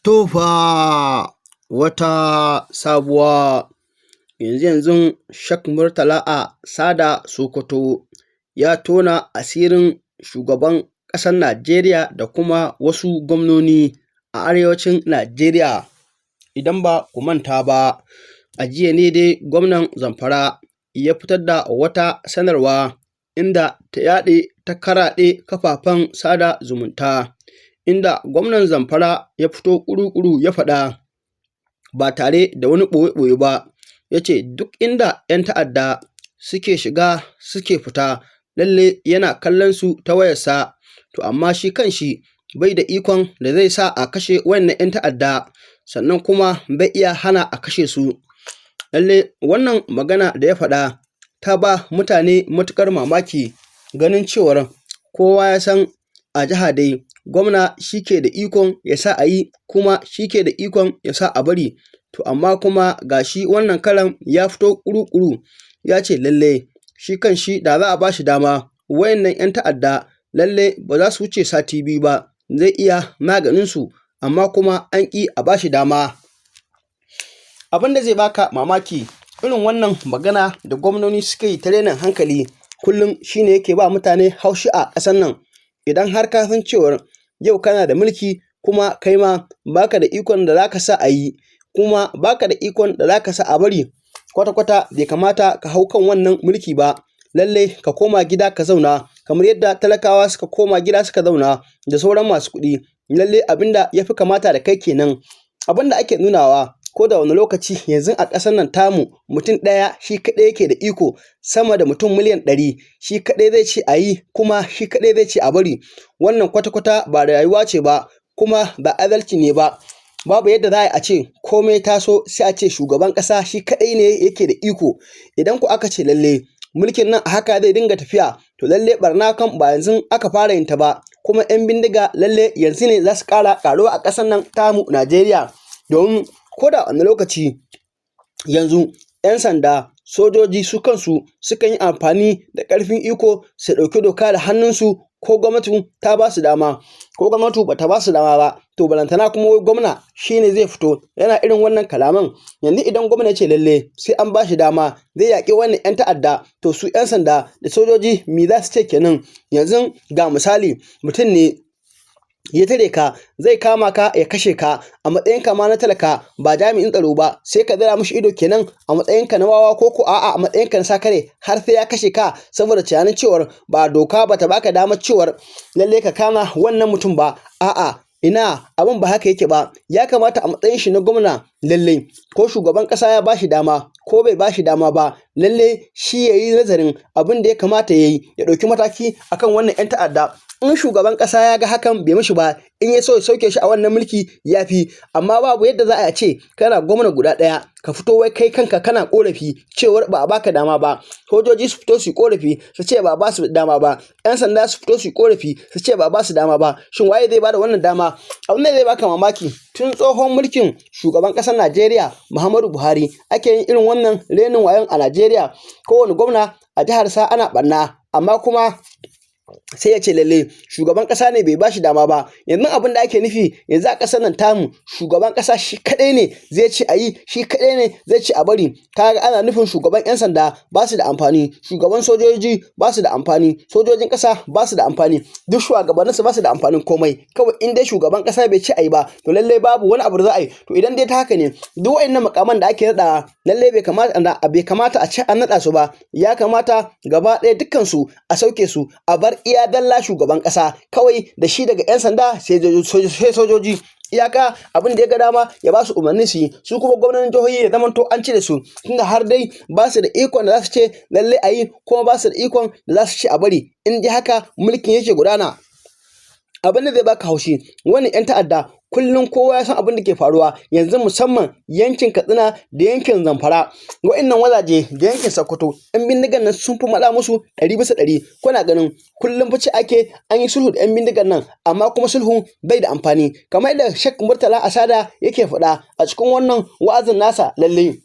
To fa wata sabuwa yanzu-yanzun Sheikh Murtala Sada Sokoto ya tona asirin shugaban ƙasar Najeriya da kuma wasu gwamnoni a arewacin Najeriya. Idan ba ku manta ba, a jiya ne dai gwamnan Zamfara ya fitar da wata sanarwa inda ta yaɗe ta karaɗe kafafen sada zumunta, inda gwamnan Zamfara ya fito ƙuru-ƙuru ya faɗa ba tare da wani ɓoye-ɓoye ba, ya ce duk inda 'yan ta'adda suke shiga suke fita, lallai yana kallon su ta wayarsa. To amma shi kanshi bai da ikon da zai sa a kashe waɗannan 'yan ta'adda, sannan kuma bai iya hana a kashe su. Lallai wannan magana da ya faɗa ta ba mutane matuƙar mamaki, ganin cewar kowa ya san a jiha dai gwamna shi ke da ikon ya sa a yi, kuma shi ke da ikon ya sa a bari. To amma kuma ga shi wannan karon ya fito ƙuru-ƙuru ya ce lallai shi kanshi da za a ba shi dama, waɗannan 'yan ta'adda lallai ba za su wuce sati 2 ba, zai iya maganinsu, amma kuma an ƙi a ba shi dama. Abin da zai baka mamaki, irin wannan magana da gwamnoni suke yi ta rainin hankali kullum shi ne yake ba mutane haushi a ƙasar nan. Idan har ka san cewar yau kana da mulki, kuma kai ma baka da ikon da za ka sa a yi, kuma baka da ikon da za ka sa a bari, kwata-kwata bai kamata ka hau kan wannan mulki ba. Lallai ka koma gida ka zauna kamar yadda talakawa suka koma gida suka zauna da sauran masu kuɗi. Lallai abin da ya fi kamata da kai kenan. Abin da ake nunawa ko da wane lokaci yanzu a ƙasar nan tamu, mutum ɗaya shi kaɗai yake da iko sama da mutum miliyan 100. Shi kaɗai zai ce a yi, kuma shi kaɗai zai ce a bari. Wannan kwata-kwata ba rayuwa ce ba, kuma ba adalci ne ba. Babu yadda za a ce komai taso sai a ce shugaban ƙasa shi kaɗai ne yake da iko. Idan ko aka ce lallai mulkin nan a haka zai dinga tafiya, to lallai ɓarna kam ba yanzu aka fara yin ta ba, kuma 'yan bindiga lallai yanzu ne za su ƙara ƙaruwa a ƙasar nan tamu Najeriya. Domin ko da wane lokaci yanzu 'yan sanda, sojoji, su kansu sukan yi amfani da ƙarfin iko su ɗauki doka da hannunsu, ko gwamnati ta ba su dama ko gwamnati ba ta ba su dama ba. To balantana kuma wai gwamna shi ne zai fito yana irin wannan kalaman. Yanzu idan gwamna ya ce lallai sai an ba shi dama zai yaƙi wannan 'yan ta'adda, to su 'yan sanda da sojoji me za su ce kenan? Yanzu ga misali, mutum ne ya tare ka zai kama ka ya kashe ka, a matsayinka ma na talaka ba jami'in tsaro ba, sai ka zira mishi ido kenan a matsayinka na wawa, ko ko a'a, a matsayinka na sakare, har sai ya kashe ka, saboda tunanin cewar ba doka bata baka damar cewar lallai ka kama wannan mutum ba? A'a, ina, abin ba haka yake ba. Ya kamata a matsayin shi na gwamna, lallai ko shugaban ƙasa ya bashi dama ko bai bashi dama ba, lallai shi ya yi nazarin abin da ya kamata ya yi, ya ɗauki mataki akan wannan 'yan ta'adda. In shugaban ƙasa ya ga hakan bai mishi ba, in ya so ya sauke shi a wannan mulki ya fi. Amma babu yadda za a ce kana gwamna guda ɗaya ka fito wai kai kanka kana ƙorafi cewar ba a baka dama ba. Sojoji su fito su yi ƙorafi su ce ba a ba su dama ba, 'yan sanda su fito su yi ƙorafi su ce ba a ba su dama ba. Shin waye zai bada wannan dama? Abin da zai baka mamaki, tun tsohon mulkin shugaban ƙasar Najeriya Muhammadu Buhari ake yin irin wannan renin wayon a Najeriya. Kowane gwamna a jiharsa ana ɓarna, amma kuma sai ya ce lalle shugaban ƙasa ne bai bashi dama ba. Yanzu abin da ake nufi yanzu a ƙasar nan tamu, shugaban ƙasa shi kaɗai ne zai ce a yi, shi kaɗai ne zai ce a bari. Kaga ana nufin shugaban 'yan sanda ba su da amfani, shugaban sojoji ba su da amfani, sojojin ƙasa ba su da amfani, duk shugabanninsu ba su da amfanin komai. Kawai in dai shugaban ƙasa bai ce a yi ba, to lallai babu wani abu da za a yi. To idan dai ta haka ne, duk waɗannan mukaman da ake naɗawa, lallai bai kamata a ce an naɗa su ba. Ya kamata gaba ɗaya dukkansu a sauke su, a bar iya dalla shugaban ƙasa kawai, da shi daga 'yan sanda sai sojoji. Iyaka abin da ya ga dama ya ba su umarni su yi. Su kuma gwamnonin jihohi ya zamanto an cire su, tunda har dai ba su da ikon da za su ce lallai a yi, kuma ba su da ikon da za su ce a bari, in dai haka mulkin yake gudana. Abin da zai baka haushi, wannan 'yan ta'adda kullum kowa ya san abin da ke faruwa yanzu, musamman yankin Katsina da yankin Zamfara, wa'innan wajaje, da yankin Sokoto, 'yan bindigan nan sun fi matsa musu 100%. Kuna ganin kullum fice ake an yi sulhu da 'yan bindigan nan, amma kuma sulhu bai da amfani, kamar yadda Sheikh Murtala Asada yake faɗa a cikin wannan wa'azin nasa. Lalle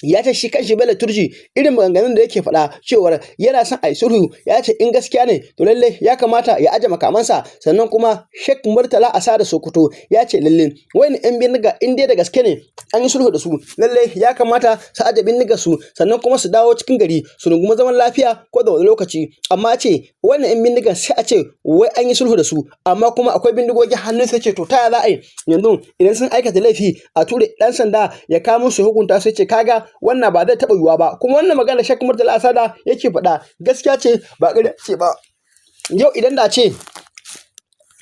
Ya ce shi kanshi Bello Turji, irin maganganun da yake faɗa cewar yana son a yi sulhu, ya ce in gaskiya ne, to lallai ya kamata ya aje makamansa. Sannan kuma Sheikh Murtala Asada Sokoto ya ce lalle wayannan 'yan bindiga, in dai da gaske ne an yi sulhu da su, lallai ya kamata su aje bindigar su, sannan kuma su dawo cikin gari su rungumi zaman lafiya ko da wani lokaci. Amma ce wannan 'yan bindigan, sai a ce wai an yi sulhu da su, amma kuma akwai bindigogi hannun. Sai ce to ta za a yi yanzu idan sun aikata laifi a ture ɗan sanda ya kamo su, hukunta sai ce kaga wannan ba zai taɓa yiwuwa ba. Kuma wannan magana Sheikh Murtala Asada yake faɗa gaskiya ce, ba ƙarya ce ba. Yau idan da ce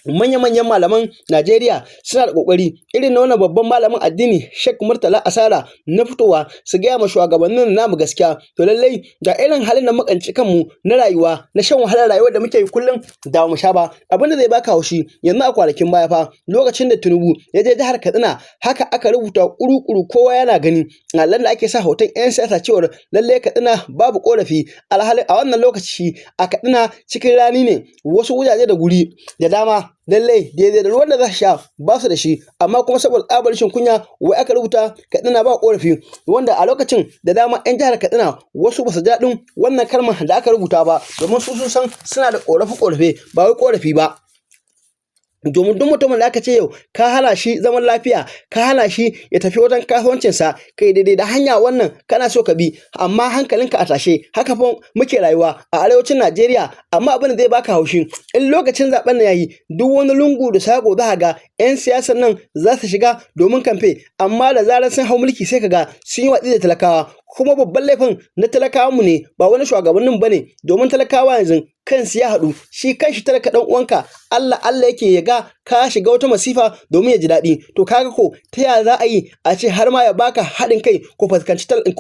manya-manyan malaman Najeriya suna da ƙoƙari irin na wannan babban malamin addini Sheikh Murtala Asada na fitowa su gaya ma shugabannin namu gaskiya, to lallai ga irin halin da muka tsinci kanmu na rayuwa, na shan wahalar rayuwar da muke yi kullum, da mu sha ba. Abin da zai baka haushi, yanzu a kwanakin baya fa, lokacin da Tinubu ya je jihar Katsina, haka aka rubuta kuru-kuru, kowa yana gani, allon da ake sa hoton 'yan siyasa, cewar lallai Katsina babu ƙorafi. Alhalin a wannan lokaci a Katsina cikin rani ne, wasu wajaje da guri da dama lallai daidai da ruwan da za su sha ba su da shi, amma kuma saboda tsabar rashin kunya wai aka rubuta Katsina ba ƙorafi, wanda a lokacin da dama 'yan jihar Katsina wasu ba su ji daɗin wannan kalmar da aka rubuta ba, domin su sun san suna da ƙorafe-ƙorafe, ba wai ƙorafi ba. Domin duk mutumin da aka ce yau ka hana shi zaman lafiya, ka hana shi ya tafi wajen kasuwancinsa, kai daidai da hanya wannan kana so ka bi amma hankalinka a tashe. Haka fa muke rayuwa a arewacin Najeriya. Amma abin da zai baka haushi, in lokacin zaben nan yayi, duk wani lungu da sako za ka ga 'yan siyasan nan za su shiga domin kamfe, amma da zarar sun hau mulki sai ka ga sun yi watsi da talakawa. Kuma babban laifin na talakawanmu ne, ba wani shugabannin ba ne, domin talakawa yanzu kansu ya haɗu. Shi kanshi talaka ɗan uwanka Allah Allah yake ya ga ka shiga wata masifa domin ya ji daɗi. To kaga ko ta yaya za a yi a ce har ma ya baka haɗin kai ko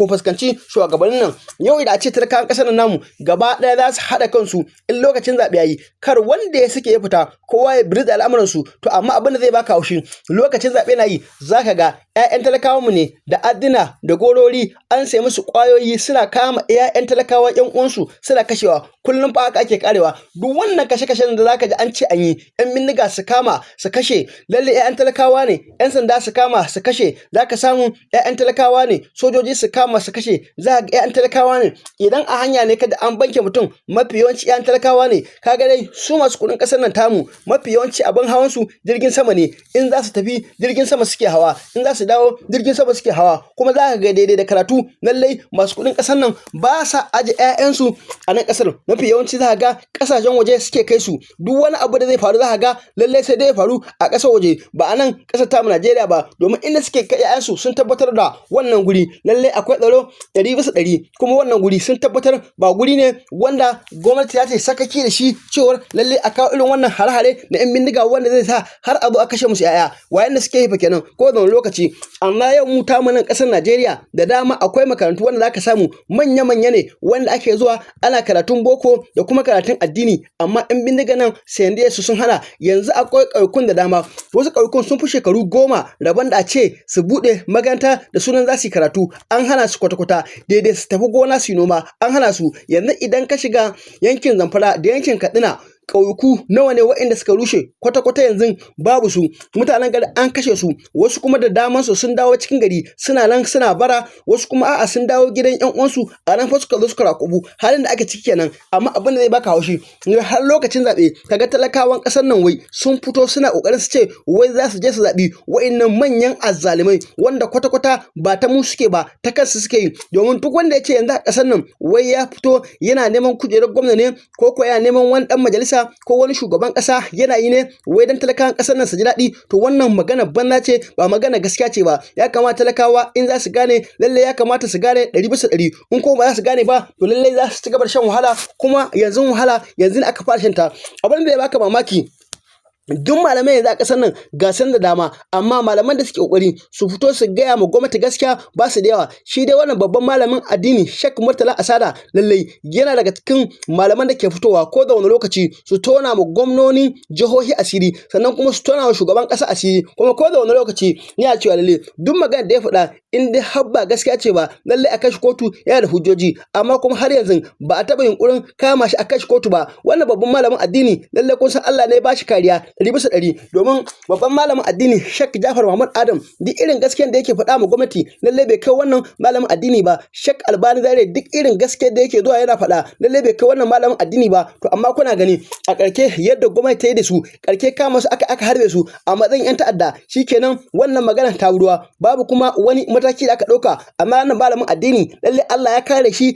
fuskanci shugabannin nan? Yau idan a ce talakawan ƙasar nan namu gaba ɗaya za su haɗa kansu, in lokacin zaɓe yayi, kar wanda ya sake ya fita, kowa ya birza al'amuran su. To amma abin da zai baka haushi, lokacin zaɓe na yi, zaka ga 'ya'yan talakawanmu ne da adduna da gorori, an sai musu ƙwayoyi, suna kama 'ya'yan talakawa 'yan uwansu suna kashewa. Kullum fa haka ake karewa. Duk wannan kashe-kashen da zaka ji an ce an yi, 'yan bindiga su kama su kashe, lalle 'ya'yan talakawa ne. 'Yan sanda su kama su kashe, zaka samu 'ya'yan talakawa ne. Sojoji su kama su kashe, za ga 'ya'yan talakawa ne. Idan a hanya ne kada an banke mutum, mafi yawanci 'ya'yan talakawa ne. Kaga dai su masu kuɗin ƙasar nan tamu, mafi yawanci abin hawan su jirgin sama ne. In za su tafi, jirgin sama suke hawa, in za su dawo, jirgin sama suke hawa. Kuma za ka ga daidai da karatu, lallai masu kuɗin ƙasar nan ba sa aje 'ya'yansu a nan ƙasar. Mafi yawanci za ka ga ƙasashen waje suke kai su. Duk wani abu da zai faru, za ka ga lallai sai dai ya faru a ƙasar waje, ba a nan ƙasar tamu Najeriya ba, domin inda suke kai 'ya'yansu sun tabbatar da wannan guri lallai akwai tsaro 100%. Kuma wannan guri sun tabbatar ba guri ne wanda gwamnati za ta yi sakaki da shi cewar lallai a kawo irin wannan hare-hare na 'yan bindiga wanda zai sa har a zo a kashe musu 'ya'ya. Wayan da suke yi fa kenan ko da wani lokaci. Amma yau mu tamu nan ƙasar Najeriya, da dama akwai makarantu wanda zaka samu manya-manya ne, wanda ake zuwa ana karatun boko da kuma karatun addini, amma 'yan bindiga nan sayan su sun hana. Yanzu akwai ƙauyukun da dama, wasu ƙauyukun sun fi shekaru 10 rabon da a ce su buɗe makaranta da sunan za su yi karatu, an hana su kwata-kwata. Daidai su tafi gona su yi noma, an hana su. Yanzu idan ka shiga yankin Zamfara da yankin Katsina, ƙauyuku nawa ne waɗanda suka rushe kwata-kwata, yanzu babu su? Mutanen gari an kashe su, wasu kuma da daman su sun dawo cikin gari suna nan suna bara, wasu kuma a'a, sun dawo gidan ƴan uwansu, a nan fa suka zo suka rakubu. Halin da ake ciki kenan. Amma abin da zai baka haushi, har lokacin zaɓe kaga talakawan ƙasar nan wai sun fito suna ƙoƙarin su ce wai za su je su zaɓi wa'innan manyan azzalumai, wanda kwata-kwata ba ta mu suke ba, ta kansu suke yi. Domin duk wanda ya ce yanzu a ƙasar nan wai ya fito yana neman kujerar gwamna ne, ko ko yana neman wani ɗan majalisa ko wani shugaban ƙasa, yana yi ne wai dan talakawan ƙasar nan su ji daɗi, to wannan magana banza ce, ba magana gaskiya ce ba. Ya kamata talakawa in za su gane, lalle ya kamata su gane 100%. In kuma ba za su gane ba, to lalle za su ci gaba da shan wahala. Kuma yanzu wahala yanzu ne aka fara shan ta. Abin da ya baka mamaki, duk malamai yanzu a ƙasar nan ga san da dama, amma malaman da suke ƙoƙari su fito su gaya ma gwamnati gaskiya ba su da yawa. Shi dai wannan babban malamin addini Sheikh Murtala Asada lallai yana daga cikin malaman da ke fitowa ko da wani lokaci su tona ma gwamnonin jihohi asiri, sannan kuma su tona wa shugaban ƙasa asiri. Kuma ko da wani lokaci yana cewa lallai duk maganar da ya faɗa In dai har ba gaskiya ce ba, lallai a kai shi kotu, yana da hujjoji. Amma kuma har yanzu ba a taɓa yunkurin kama shi a kai shi kotu ba. Wannan babban malamin addini, lallai kun san Allah ne ya bashi kariya 100%, domin babban malamin addini Sheikh Jafar Mahmud Adam, duk irin gaskiyar da yake faɗa ma gwamnati, lallai bai kai wannan malamin addini ba. Sheikh Albani Zaria, duk irin gaskiyar da yake zuwa yana faɗa, lallai bai kai wannan malamin addini ba. To amma kuna gani a ƙarshe yadda gwamnati ta yi da su. Ƙarshe kama su aka harbe su a matsayin 'yan ta'adda. Shikenan, wannan magana ta ruwa, babu kuma wani mataki da aka ɗauka. Amma wannan malamin addini, lallai Allah ya kare shi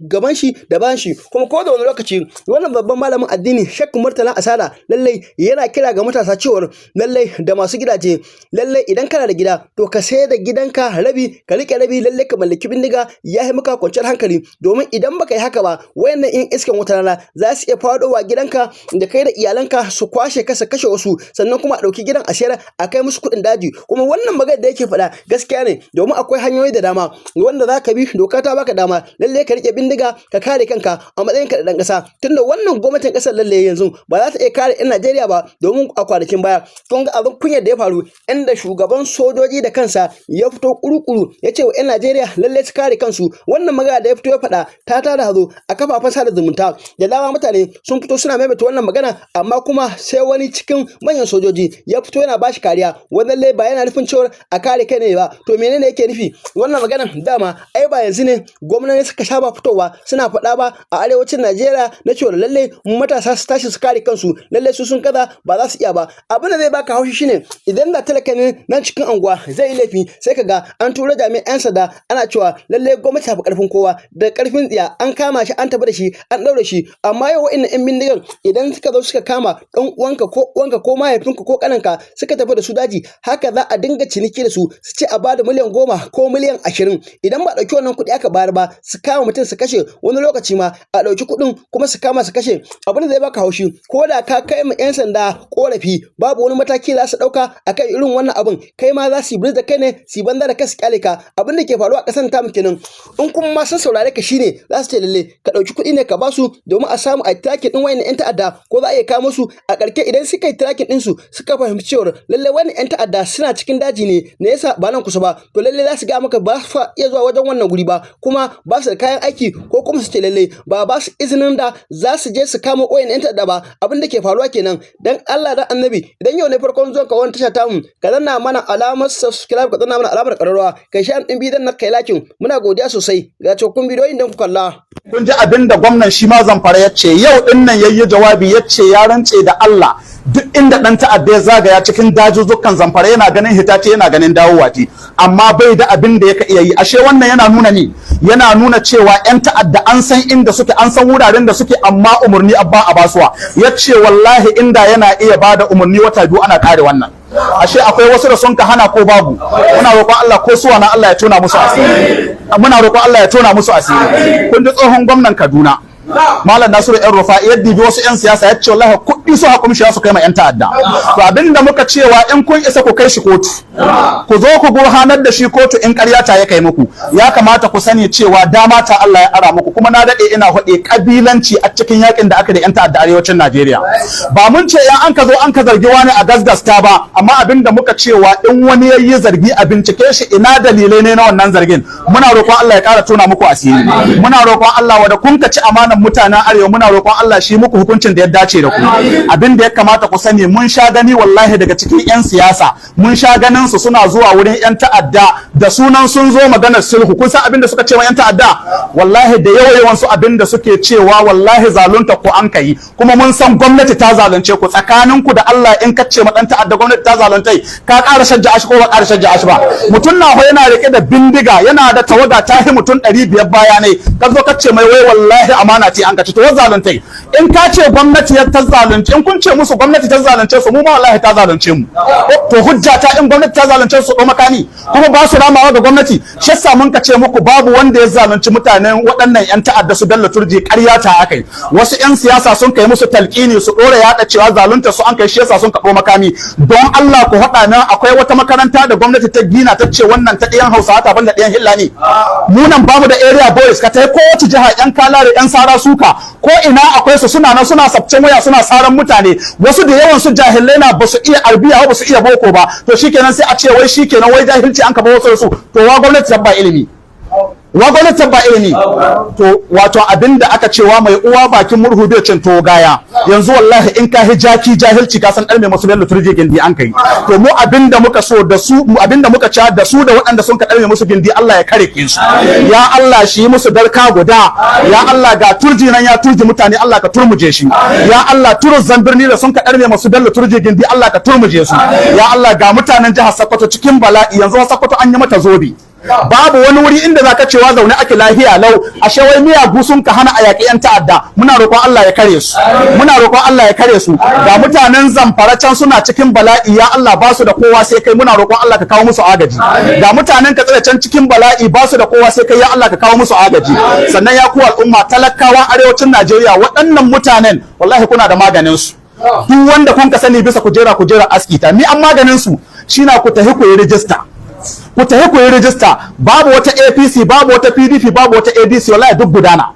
gaban shi da bayan shi. Kuma ko da wani lokaci wannan babban malamin addini Sheikh Murtala Asada lallai yana kira ga matasa cewar lallai da masu gidaje, lallai idan kana da gida, to ka sayar da gidanka rabi, ka rike rabi, lallai ka mallaki bindiga, ya yi maka kwanciyar hankali. Domin idan baka yi haka ba, wayannan 'yan iskan wata rana za su iya faɗowa gidanka da kai da iyalanka, su kwashe ka, su kashe wasu, sannan kuma a ɗauki gidan a sayar, a kai musu kuɗin daji. Kuma wannan magana da yake faɗa gaskiya ne, domin akwai hanyoyi da dama wanda za ka bi, doka ta baka dama lallai ka rike bindiga ka kare kanka a matsayinka da ɗan ƙasa, tunda wannan gwamnatin ƙasar lallai yanzu ba za ta iya kare 'yan Najeriya ba. Domin a kwanakin baya kun ga abin kunyar da ya faru, inda shugaban sojoji da kansa ya fito kuru-kuru ya ce wa 'yan Najeriya lallai su kare kansu. Wannan magana da ya fito ya faɗa ta tada hazo a kafafen sada zumunta da dama. Mutane sun fito suna maimaita wannan magana, amma kuma sai wani cikin manyan sojoji ya fito yana bashi kariya. Wannan lallai ba yana nufin cewa a kare kai ne ba. To menene yake nufi wannan maganan? Dama ai ba yanzu ne gwamnati suka saba fitowa suna faɗa ba a arewacin Najeriya na cewa lallai matasa su tashi su kare kansu, lallai su sun kaza ba za su iya ba. Abin da zai baka haushi shine, idan da talaka ne nan cikin anguwa zai yi laifi, sai ka ga an tura jami'an 'yan sanda ana cewa lallai gwamnati ta fi karfin kowa, da karfin tsiya an kama shi, an tafi da shi, an ɗaure shi. Amma yau wa'innan 'yan bindigan idan suka zo suka kama ɗan uwanka ko uwanka ko mahaifinka ko ƙaninka, suka tafi da su daji, haka za a dinga ciniki da su, su ce a bada miliyan 10 ko miliyan 20. Idan ba a ɗauki wannan kuɗi aka bayar ba, su kama mutum su kashe. Wani lokaci ma a ɗauki kuɗin kuma su kama su kashe. Abin da zai baka haushi, ko da ka kai ma 'yan sanda korafi, babu wani mataki za su ɗauka akan irin wannan abin. Kai ma za su yi da kai ne, su yi banza da kai, su kyale ka. Abin da ke faruwa a ƙasar tamu kenan. In kuma ma sun saurare ka, shine za su ce lalle ka ɗauki kuɗi ne ka ba su domin a samu a tracking ɗin wayannan 'yan ta'adda, ko za a iya kamo su. A ƙarshe idan suka yi tracking ɗinsu, suka fahimci cewa lalle wannan 'yan ta'adda suna cikin daji ne, ne yasa ba nan kusa ba, to lalle za su ga maka ba su iya zuwa wajen wannan guri ba, kuma ba su da kayan aiki, ko kuma su ce lalle ba ba su izinin da za su je su kama wayannan 'yan ta'adda ba. Abin da ke faruwa kenan. Dan Allah dan Annabi, idan yau ne farkon zuwan ka wannan tasha tamu, ka danna mana alamar subscribe, ka danna mana alamar ƙararrawa, kai share ɗin bidiyon na, kai liking. Muna godiya sosai. Ga cikakkun bidiyoyin don ku kalla. Kun ji abin da gwamnan shi ma Zamfara ya ce yau din nan, yayi jawabi, ya ce ya rantse da Allah, duk inda dan ta'adda ya zagaya cikin dazuzzukan Zamfara, yana ganin hitace, yana ganin dawowa ce, amma bai da abin da yaka iya yi. Ashe wannan yana nuna ni yana nuna cewa yan ta'adda an san inda suke, an san wuraren da suke, amma umarni abba a basuwa. Ya ce wallahi inda yana iya bada umarni, wata 2 ana kare wannan. Ashe akwai wasu da sun ka hana, ko babu? Muna roƙon Allah, ko suwa na, Allah ya tona musu asiri. Muna roƙon Allah ya tona musu asiri. Kun ji tsohon gwamnan Kaduna, Malam Nasiru El Rufai, ya dibi wasu 'yan siyasa, ya ce wallahi kuɗi su hakumshi su kai ma 'yan ta'adda. To abinda muka cewa, in kun isa ku kai shi kotu, ku zo ku gurfanar da shi kotu in ƙarya ta ya kai muku. Ya kamata ku sani cewa dama ta Allah ya ara muku. Kuma na daɗe ina faɗe kabilanci a cikin yakin da aka da 'yan ta'adda arewacin Najeriya. Ba mun ce in an ka zo an ka zargi wani a gasgasta ba, amma abinda muka cewa, in wani yayi zargi, a bincike shi, ina dalilai ne na wannan zargin. Muna roƙon Allah ya ƙara tona muku asiri. Muna roƙon Allah, wanda kun ka ci amanan mutanen arewa, muna roƙon Allah shi muku hukuncin da ya dace da ku. Abin da ya kamata ku sani, mun sha gani wallahi daga cikin 'yan siyasa, mun sha ganin su suna zuwa wurin 'yan ta'adda da sunan sun zo maganar sulhu. Kun san abin da suka ce wa 'yan ta'adda? Wallahi da yawa yawan su abin da suke cewa, wallahi zalunta ku an kai, kuma mun san gwamnati ta zalunce ku. Tsakanin ku da Allah, in ka ce ma dan ta'adda gwamnati ta zaluntai, ka ƙara shajja shi ko ba ƙara shajja shi ba? Mutum na yana rike da bindiga, yana da tawaga ta hi mutum 500 bayanai, ka zo ka ce mai wai wallahi amana ce an ka ci, to zaluntai. In ka ce gwamnati ta zalunce, in kun ce musu gwamnati ta zalunce su, mu ma wallahi ta zalunce mu. To hujja ta, in gwamnati ta zalunce su, ɗau makami kuma ba su ramawa ga gwamnati. Shi yasa mun ka ce muku babu wanda ya zalunci mutanen waɗannan yan ta'adda su Bello Turji, ƙarya ta akai. Wasu yan siyasa sun kai musu talqini su ɗora yaɗa cewa zalunta su an kai, shi yasa sun kaɗo makami. Don Allah ku haɗa nan, akwai wata makaranta da gwamnati ta gina ta ce wannan ta ɗiyan Hausawa ta banda ɗiyan Hillani? Mu nan bamu da area boys? Ka tai kowace jiha, yan kalare, yan sara suka, ko ina akwai su, suna nan suna sabcin waya, suna saran. mutane, wasu da yawan su jahilai na, ba su iya arbiya ba, su iya boko ba. To shikenan, sai a ce wai shikenan, wai jahilci an ka ba wasu su. To wa gwamnati ba ilimi? Wa gwamnati ba ilimi? To wato abinda aka cewa mai uwa bakin murhu bai cin to gaya. Yanzu wallahi in ka jaki jahilci, ka san dar mai masu Bello Turje gindi an kai. To mu abinda muka so da su, mu abinda muka ci da su da waɗanda sun ka ɗarme musu gindi, Allah ya kare su. Ya Allah, shi yi musu darka guda. Ya Allah, ga Turji nan ya turji mutane, Allah ka turmuje shi. Ya Allah, turuzan birni da sun ka ɗarme masu Bello Turje gindi, Allah ka turmuje su. Ya Allah, ga mutanen jihar Sokoto cikin bala'i. Yanzu Sokoto an yi mata zobe, babu wani wuri inda zaka cewa zaune ake lafiya lau. Ashe wai miyagu sun ka hana a yaƙi yan ta'adda. Muna roƙon Allah ya kare su, muna roƙon Allah ya kare su. Ga mutanen Zamfara can suna cikin bala'i. Ya Allah, ba su da kowa sai kai, muna roƙon Allah ka kawo musu agaji. Ga mutanen Katsina can cikin bala'i, ba su da kowa sai kai, ya Allah ka kawo musu agaji. Sannan ya ku al'umma talakawa arewacin Najeriya, waɗannan mutanen wallahi kuna da maganin su. Duk wanda kun ka sani bisa kujera, kujera aski ta ni an maganin su shina ku tafi ku yi rijista, ku tafi ku yi rijista. Babu wata APC, babu wata PDP, babu wata ADC, wallahi duk gudana.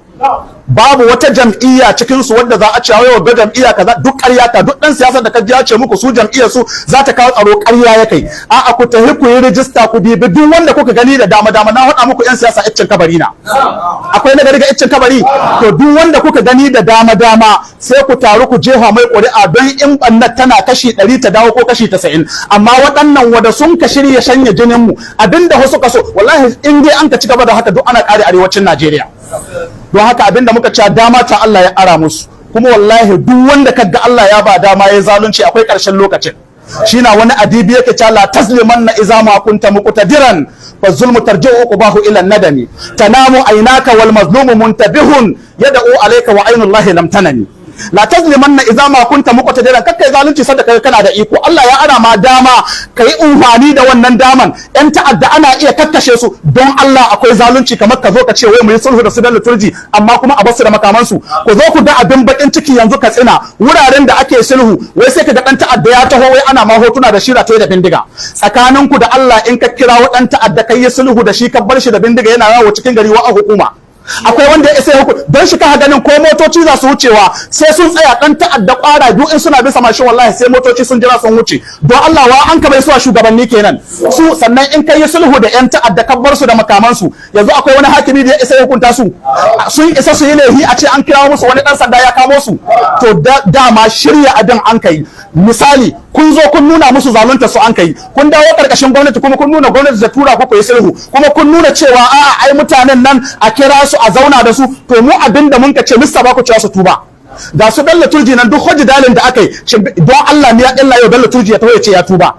Babu wata jam'iyya cikin su wadda za a ce wai ga jam'iyya kaza, duk ƙarya ta. Duk dan siyasar da ka ji ya ce muku su jam'iyyar su za ta kawo tsaro, ƙarya ya kai. A'a, ku tafi ku yi rijista, ku dibi duk wanda kuka gani da dama dama. Na faɗa muku, yan siyasa iccen kabari na, akwai na gari ga iccen kabari. To duk wanda kuka gani da dama dama, sai ku taru ku jefa mai ƙuri'a, don in ɓannar tana kashi 100, ta dawo ko kashi 90. Amma waɗannan wada sun ka shirya shanye jinin mu, abinda wasu ka so, wallahi in dai an ka ci gaba da haka, duk ana ƙare arewacin Najeriya. Don haka abinda muka ci, dama ta Allah ya ara musu. Kuma wallahi duk wanda kaga Allah ya ba dama ya zalunci, akwai ƙarshen lokacin. Shi na wani adibi yake cewa: "La tazlimanna iza ma kunta muqtadiran, fa zulmu tarji'u uqbahu ila nadami. Tanamu aynaka wal mazlumu muntabihun, yad'u alayka wa aynullahi lam tanami. La tazlimanna idza ma kunta muqtadiran." Kakkai zalunci sanda kai kana da iko. Allah ya ara ma dama, kai umfani da wannan daman. Yan ta'adda ana iya kakkashe su. Don Allah, akwai zalunci kamar ka zo ka ce wai mu yi sulhu da su Bello Turji, amma kuma a basu da makaman su? Ku zo ku ga abin bakin ciki, yanzu Katsina, wuraren da ake sulhu, wai sai ka ga dan ta'adda ya taho, wai ana ma hotuna da shira ta da bindiga. Tsakanin ku da Allah, in ka kira wa dan ta'adda, kai yi sulhu da shi, ka bar shi da bindiga yana yawo cikin gari, wa a hukuma? Akwai wanda ya isa hukum don shi? Ka ganin ko motoci za su wucewa, sai sun tsaya. Dan ta'adda kwara biyu in suna bisa mashin, wallahi sai motoci sun jira sun wuce. Don Allah, wa an ka bai su a shugabanni kenan su? Sannan in kai sulhu da yan ta'adda, ka bar su da makaman su, yanzu akwai wani hakimi da ya isa ya hukunta su? Sun isa su yi laifi a ce an kira musu wani dan sanda ya kamo su? To dama shirya abin an kai. Misali, kun zo kun nuna musu zalunta su an kai, kun dawo karkashin gwamnati, kuma kun nuna gwamnati ta tura ku yi sulhu, kuma kun nuna cewa a'a, ai mutanen nan a kira su a zauna da su. To mu abin da mun ka ce, mista ba ku cewa su tuba? Ga su Bello Turji nan, duk hujji dalin da aka yi, don Allah ne ya illa yau Bello Turji ya taho ya ce ya tuba?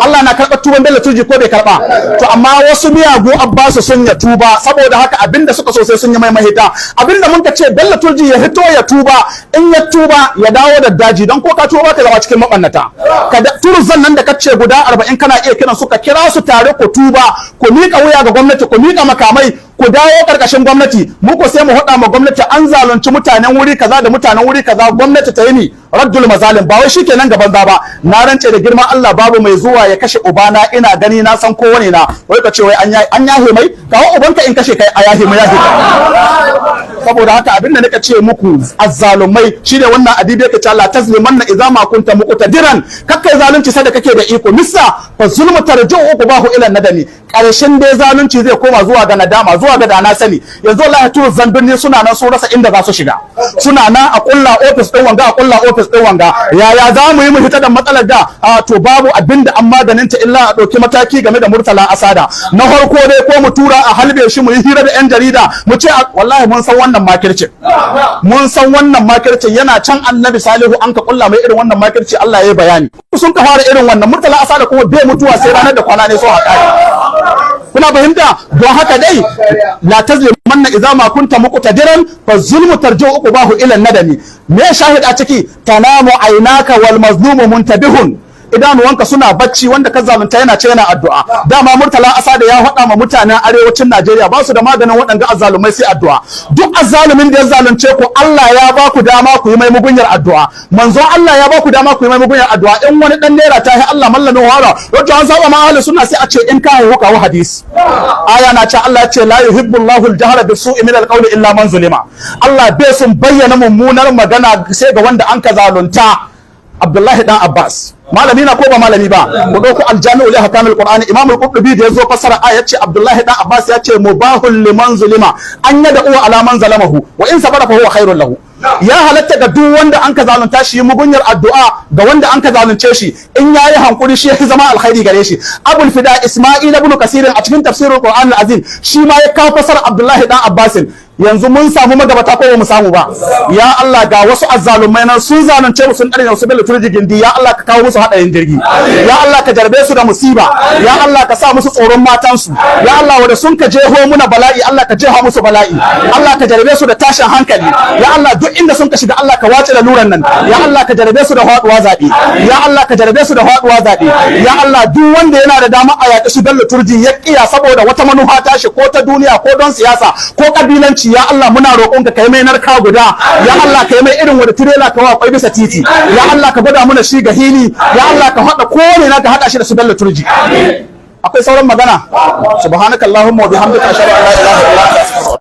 Allah na karɓar tuban Bello Turji ko bai karɓa? To amma wasu miyagu abbasu sun ya tuba. Saboda haka abinda suka so, sai sun yi mai mahita. Abinda mun ka ce, Bello Turji ya hito ya tuba. In ya tuba, ya dawo da daji, don ko ka tuba ka zama cikin mabannata. Ka turuzan nan da kace guda 40 kana iya kiran su, ka kira su tare ku tuba, ku miƙa wuya ga gwamnati, ku miƙa makamai, ku dawo karkashin gwamnati. Mu ko sai mu haɗa ma gwamnati an zalunci mutanen wuri kaza da mutanen wuri kaza. Gwamnati ta yi ni raddul mazalim, ba wai shikenan gaban za ba. Na rance da girman Allah, babu mai zuwa ya kashe ubana ina gani, na san kowane na, wai ka ce wai an yahe mai. Kawo ubanka in kashe kai, a yahe mai, yahe. Saboda haka abinda nika ce muku, azzalumai, shine wannan adibi yake cewa: "La tazlimanna idza ma kunta muqtadiran." Kakkai zalunci sada kake da iko. Misa fa zulmu tarji'u uqbahu ila nadami. Karshen dai zalunci zai koma zuwa ga nadama, zuwa ga dana sani. Yanzu wallahi to zambirni suna nan, sun rasa inda za su shiga. Suna nan a kulla office din wanga, a kulla office din wanga, yaya za mu yi mu fita da matsalar da? To babu abinda an maganin ta illa a ɗauki mataki game da Murtala Asada. Na farko dai, ko mu tura a halbe shi, mu yi hira da yan jarida, mu ce wallahi mun san wannan makircin, mun san wannan makircin yana can. Annabi Salihu an ka kulla mai irin wannan makirci, Allah ya yi bayani. Sun ka fara irin wannan. Murtala Asada kuma bai mutuwa sai ranar da kwana ne so a kare. Kuna fahimta? Don haka dai, "La tazlimanna idza ma kunta muqtadiran, fa zulmu tarji'u uqbahu ila nadami." Me shahid a ciki? "Tanamu aynaka wal mazlumu muntabihun." Idanuwanka suna bacci, wanda ka zalunta yana ce yana addu'a. Dama Murtala Asada ya faɗa ma mutanen arewacin Najeriya, ba su da maganin waɗanda azzalumai sai addu'a. Duk azzalumin da ya zalunce ku, Allah ya ba ku dama ku yi mai mugunyar addu'a. Manzon Allah ya ba ku dama ku yi mai mugunyar addu'a. In wani dan naira ta yi Allah mallamin wara wato an saba ma ahli sunna, sai a ce in ka haihu kawo hadisi. Aya na ce, Allah ya ce: "La yuhibbu Allahu al-jahra bis-su'i min al-qawli illa man zulima." Allah bai sun bayyana mummunar magana sai ga wanda an ka zalunta. Abdullahi dan Abbas malami na ko ba malami ba? Ku dauko Al-Jami'u li Ahkamil Qur'ani. Imam al-Qurtubi da yazo fasara aya, yace Abdullahi dan Abbas ya ce: "Mubahul liman zulima an yada uwa ala man zalamahu, wa in sabara fa huwa khairul lahu." Ya halatta ga duk wanda an ka zalunta shi mugunyar addu'a ga wanda an ka zalunce shi. In yayi hankuri, shi ya zama alkhairi gare shi. Abul Fida Isma'il ibn Kasir a cikin Tafsirul Qur'an al-Azim shi ma ya kawo fasara Abdullahi dan Abbas. Yanzu mun samu magabata ko ba mu samu ba? Ya Allah, ga wasu azzalumai nan sun zalunce mu, sun dare su Bello Turji gindi. Ya Allah, ka kawo musu hadarin jirgi. Ya Allah, ka jarbe su da musiba. Ya Allah, ka sa musu tsoron matansu. Ya Allah, wanda sun ka jeho muna bala'i, Allah ka jeha musu bala'i. Allah, ka jarbe su da tashin hankali. Ya Allah, duk inda sun ka shiga, Allah ka wace laluran nan. Ya Allah, ka jarbe su da faduwa zabe. Ya Allah, ka jarbe su da faduwa zabe. Ya Allah, duk wanda yana da dama a yaƙi su Bello Turji ya kiya saboda wata manufa tashi, ko ta duniya, ko don siyasa, ko kabilanci, ya Allah, muna roƙonka kai mai narka guda. Ya Allah, kai mai irin wanda tirela ka wa kwai bisa titi. Ya Allah, ka gwada mana shi ga hili. Ya Allah, ka haɗa kowane na ka haɗa shi da su Bello Turji. Akwai sauran magana? Subhanakallahumma wa bihamdika, ashhadu an la ilaha illa anta.